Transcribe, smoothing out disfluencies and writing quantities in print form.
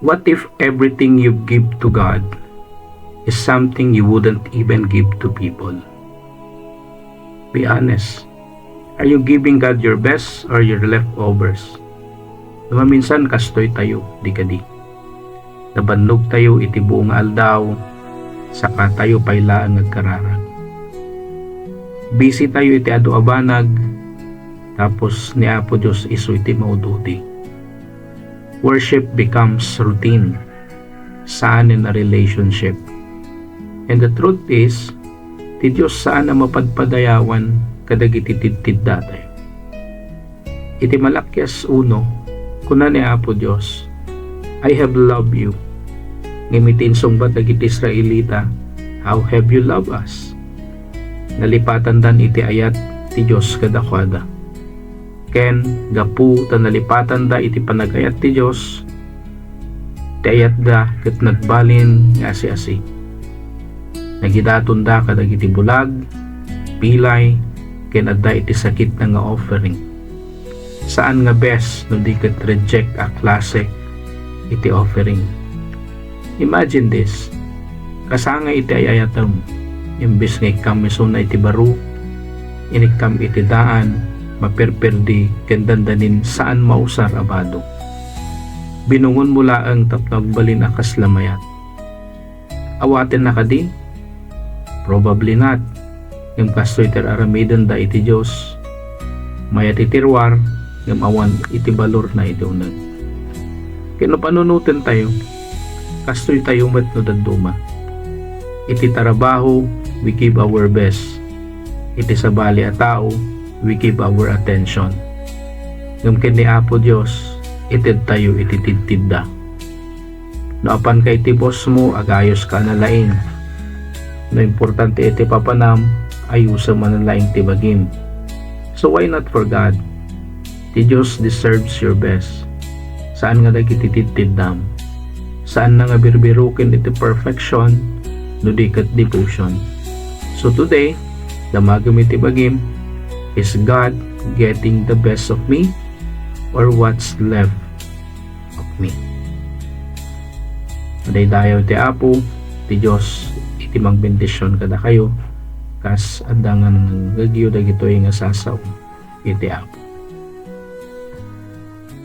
What if everything you give to God is something you wouldn't even give to people? Be honest. Are you giving God your best or your leftovers? Diba minsan kastoy tayo, di kadi. Nabannog tayo iti buong aldaw, saka tayo pailaan nagkararag. Busy tayo iti adu abanag, tapos ni Apo Diyos iso iti maududi. Worship becomes routine, saan in a relationship. And the truth is, ti Diyos saan na mapadpadayawan kadagiti tidtid datay. Iti Malakyas 1, kuna ni Apo Diyos, I have loved you. Ngimitin sungbat dagiti Israelita, how have you loved us? Nalipatan dan iti ayat ti Diyos kadakwada. Ken gapu ta nalipatan da iti panagayat ti Diyos, ti ayat da ket nagbalin nga asi-asi. Nagidaton da kadagiti bulag, pilay, ken adda iti sakit na nga offering. Saan nga best no di ket reject a klase iti offering. Imagine this, kasanga iti ayayatam, imbis nga ikam misuna iti baro, inikam iti daan, maperperdi ken dandanin saan mausar abado. Binungon mula ang tapnagbalin akas lamayat. Awaten na kadi? Probably not. Yung kastoy ter aramidan da iti Diyos, mayat itirwar, yung awan iti balor na iti unag. Kino panunutin tayo, kastoy tayo mat no daduma. Iti tarabaho, we give our best. Iti sabali a tao, we give our attention. Ngam ken ni Apo Dios, ited tayo ititidtidda. No apan kay ti boss mo, agayos ka na lain. No importante iti papanam, ayusa man na laing ti bagim. So why not for God? Ti Dios deserves your best. Saan nga dagiti titiddam? Saan na nga birbirukin iti perfection, no di ket devotion? So today, damagam iti bagim, is God getting the best of me or what's left of me? Madaydayaw ti Apo, ti Diyos, iti magbendisyon kada kayo, kas andangan ng gagyo dagitoy nga sasaw, iti Apo.